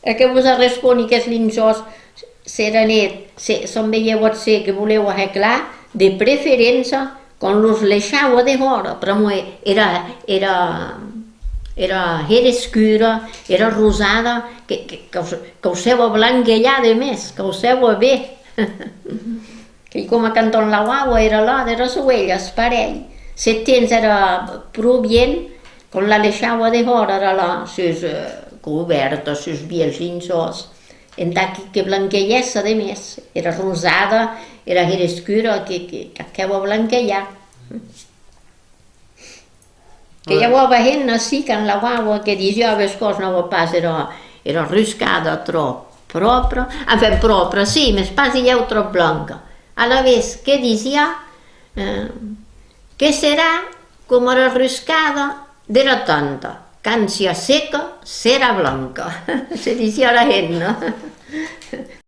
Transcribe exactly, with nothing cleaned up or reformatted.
E que vos arresponi qu'es linçòls, s'èra net, se, s'on veieu ath ser que voleu ahèr clar, de preferéncia, quan los leishaua dehòra, pr'amor era, era, era herescura, era rosada, que, que, qu'aus, qu'ausèva blanquejar de mès, qu'ausèva ben. Qu'ei coma quand on lauaua era là deras oelhas, parelh. Se tens era pro bien, quan la leishaua dehòra era là, sus, eh, cobèrta, sus vielhs linçòls, entà que, que blanquegèssa de mès, era rosada, era herescura, que, que, qu'ac hèva blanquejar. Que i aueva hemnas, si, quand lauaua, que disiá: «Vos còs, n'auo pas era, era ruscada tròp pròpra, enfin, pròpra, si, mès pas dilhèu tròp blanca.» Alavetz, que disiá, eh, que serà coma era ruscada dera tanta, quand sia seca, serà blanca. Se disiá era hemna.